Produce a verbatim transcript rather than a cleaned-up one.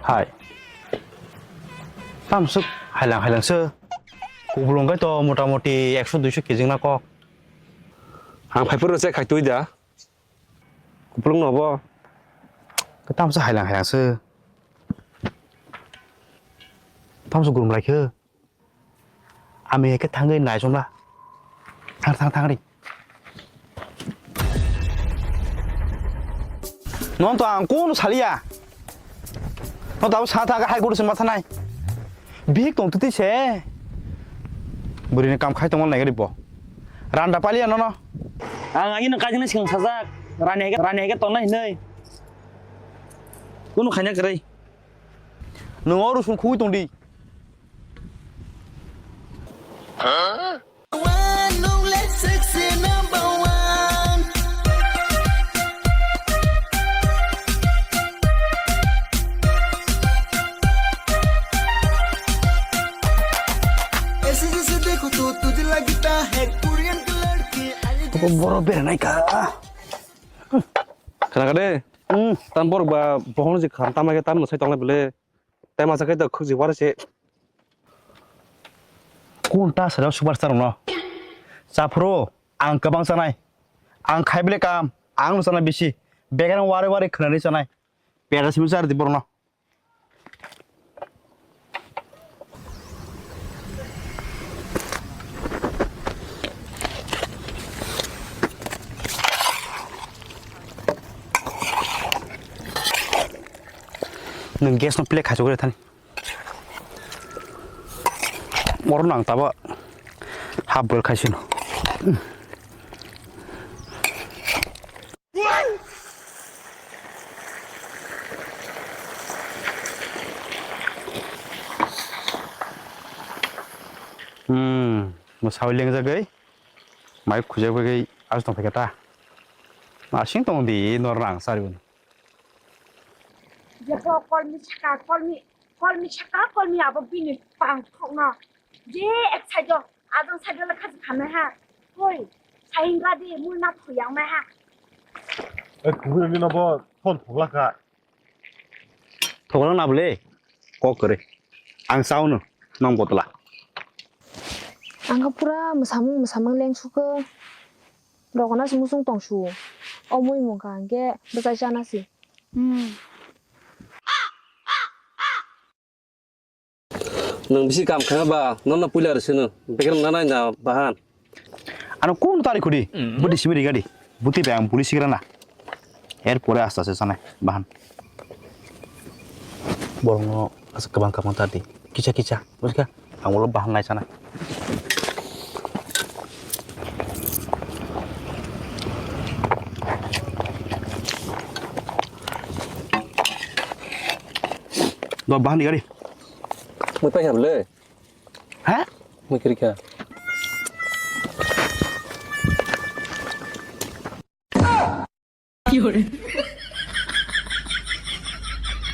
Hai. Tamsuk hailang hailang se. Kublung kai to mota moti ekso duiso kg na kok. Ang phai phuru se khai twi da. Kuplung no bo. Tamsuk hailang hailang se. Tamsuk grum lai khe. Ami ke thangwi nai chwngla. Thang, thang, thang ri. Non to ang kunu saliya. Non to abo sa thang hai guru se ma thanai. Bihik tong tuti se. Buri ni kam khai tong nai gari bo. Randa paliya nono. Ang ani no kajina sing sajak. Rani hai, rani hai tong nai nei. Kunu khaina krai. Nung oru sung khui tong di. Toko boro beranai ka. Khana kade. Hmm. Tam bor ba bohong ji kham tam ke tam no sai tong le bele. Tei masa khe to khukji wari se. Kun ta sero superstar no. Chaphuru ang kwbang chanai. Ang khai bile kam, ang no chanai bisi. Began wari wari khwnani chanai. Pera simi char di borno. Nwng gas no plek khaichuk re thani. Oro nang tabo half boil khaisino. Hmm, mwsao lengjagwi, mai khujak bagwi aswk tongphaikha ta. Asing tong di, nor rang sari. Jebo kolmi saka, kolmi, kolmi saka, kolmi abo bini pang thokno. Je ek side o, ajang side o lekha se khamnai ha. Hoi, sahingra di, mui ma thuyang mai ha. E, kubui ni no bo phone thokla kha. Thokla na bole, kok kore. Ang sao no, nong botla. Ang kha pura mwsamung, mwsamung leng sukha. Rokona se musung tong su. O mui mung kha, hingke bwchai chana si. Hmm. Nwng bisi kam kha ba, nono puila rw sino. Beker na nai na bahan. Ano kun tari khudi. Budi simi rigadi. Buti bai ang buli sigra na. Er pore asta se sanai bahan. Borokno asa kwbang kwbang tari. Kisa kisa. Buska. Ang ulo bahan nai sanai. Do bahan di gari. Mui paikha bole. Ha? Mui kirikha.